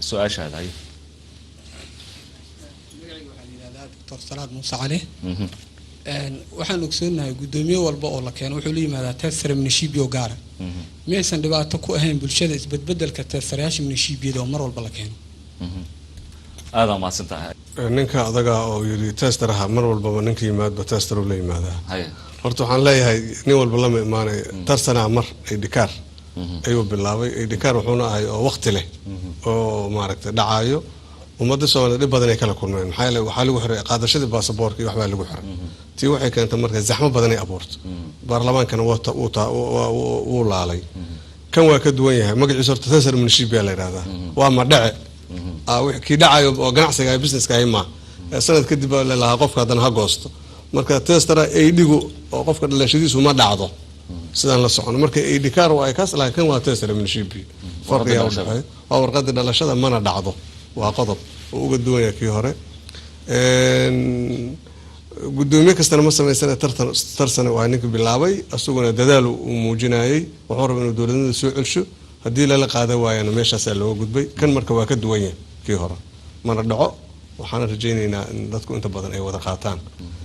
Su-aashaada hay. Magacayga waxaa la yidhahdaa Doctor Salaad Muuse Cali. Waxaan ogsoonahay guddoomiye walba oo la keeno wuxuu la yimaadaa testare municipio gaara. Miyaysan dhibaato ku ahayn bulshada isbedbedelka testarayaasha municipiyada oo mar walba la keeno? Aada mahadsan tahay. Ninka adaga oo yidhi testaraha mar walbaba ninka yimaadba tester la yimaadaa. Haya. Horta waxaan leeyahay, nin walba lama imaanayo. Tarsanaa mar ID card ayuu bilaabay. ID card wuxuuna ahay oo waqti leh oo maaragtay dhacaayo. Ummadda Soomaliya dhib badan ay kala kulmeen, maxaa yeele waxaa lagu xiray qaadashadii baasaboorka iyo waxbaa lagu xiray. Tii waxay keentay marka zaxmo badan ay abuurto, baarlamaankana wuu laalay. Kan waa ka duwan yahay. Magaciisa horta tessera municipia la yidhahdaa, waa ma dhece kii dhacayo oo ganacsiga businesska ahay ma sanad kadib baa lalahaa qofka haddana ha goosto. Marka testera ID-gu oo qofka dhalashadiisu ma dhacdo sidaan la socono. Marka ID card waa kaas, laakiin kan waa tessera municipio. Farqigaa udhexeeya waa warqadii dhalashada, mana dhacdo. Waa qodob oo uga duwan yahay kii hore. Gudoomiye kastana ma samaysana tartan. Tarsana waa ninka bilaabay, isaguna dadaal uu muujinayay, wuxuu raba inuu dowladnimada soo celsho. Haddii lala qaadan waayana, meeshaasaa looga gudbay. Kan marka waa ka duwan yahay kii hore, mana dhaco. Waxaana rajaynaynaa in dadku inta badan ay wada qaataan.